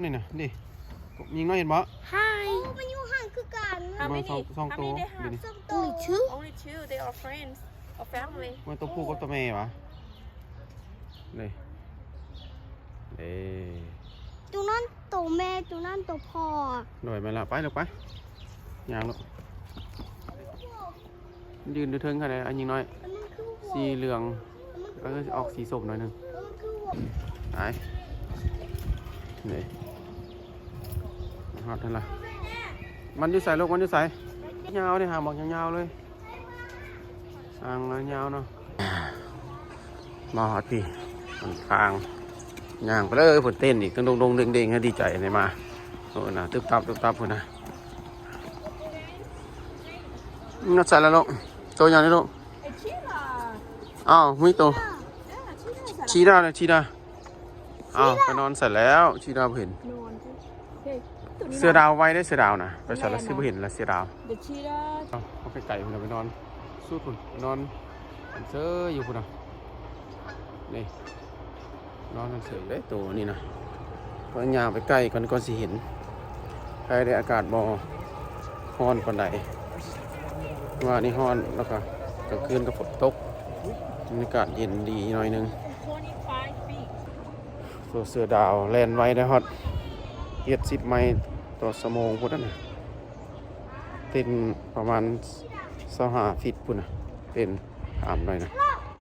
ນີ້ນະ ນີ້ ຍິງນ້ອຍເຫັນບໍ່? ໂອ້ ມັນຢູ່ຫ່າງຄືກັນ. ມາສອງ ສອງໂຕ How many? How many they have? ນີ້ ສອງໂຕ. Only two? Only two. They are friends or family. ມັນໂຕຜູ້ກັບໂຕແມ່ຫວາ? ນີ້ ເດ້ ໂຕນັ້ນໂຕແມ່ ໂຕນັ້ນໂຕພໍ່. ໂດຍ ແມ່ນລະ ໄປລູກໄປ ຍ່າງລູກ ມັນຢືນຢູ່ເທິງຫັ້ນແຫຼະ ອັນຍິງນ້ອຍ ມັນຄື ສີເຫຼືອງ ມັນຄື ເອີ ອອກສີສົ້ມໜ້ອຍໜຶ່ງ ມັນຄື ໄປ ນີ້ ຮອດຫັ້ນລະ ມັນຢູ່ໃສລູກ ມັນຢູ່ໃສ? ຍາວເດ້ ຫາງບັກຍາວໆເລີຍ ຫາງຍາວເນາະ. ມາຮອດພີ້ ຫົນທາງ ຍ່າງໄປເລີຍ ເພິ່ນເຕັ້ນອີກ ດົງໆເດັງໆ ດີໃຈໄດ້ມາ ໂອ້ນະ ຕຶບຕັບ ຕຶບຕັບພຸ້ນນະ. ນອນໃສລະລູກ? ໂຕຫຍັງນີ້ລູກ? ອ້າວ ມີໂຕ ຊີດາ ຊີດາ ອ້າວ ໄປນອນໃສແລ້ວ? ຊີດາບໍ່ເຫັນ ເສືອດາວໄວເດ້ ເສືອດາວນະ ໄປໃສລະ ຊິບໍ່ເຫັນລະ ເສືອດາວ. ເອົາ ເອົາໄປໄກພຸ້ນນະ ໄປນອນສຸດພຸ້ນ ໄປນອນອັນເຊີຍຢູ່ພຸ້ນນະ. ນີ້ ນອນເສີຍເດ້ໂຕນີ້ນະ ເພິ່ນຍ່າງໄປໃກ້ກ່ອນ ກ່ອນຊິເຫັນ. ໄຄແດ່ ອາກາດບໍ່ຮ້ອນປານໃດ ມື້ວານນີ້ຮ້ອນ ແລ້ວກະກາງຄືນກະຝົນຕົກ ບັນຍາກາດເຢັນດີໜ້ອຍໜຶ່ງ. ໂຕເສືອດາວແລ່ນໄວໄດ໋ ຮອດເຈັດສິບໄມຕໍ່ຊົ່ວໂມງພຸ້ນນະ ເຕັ້ນປະມານຊາວຫ້າຟີດພຸ້ນນະ ເຕັ້ນຕາມໜ້ອຍນະ.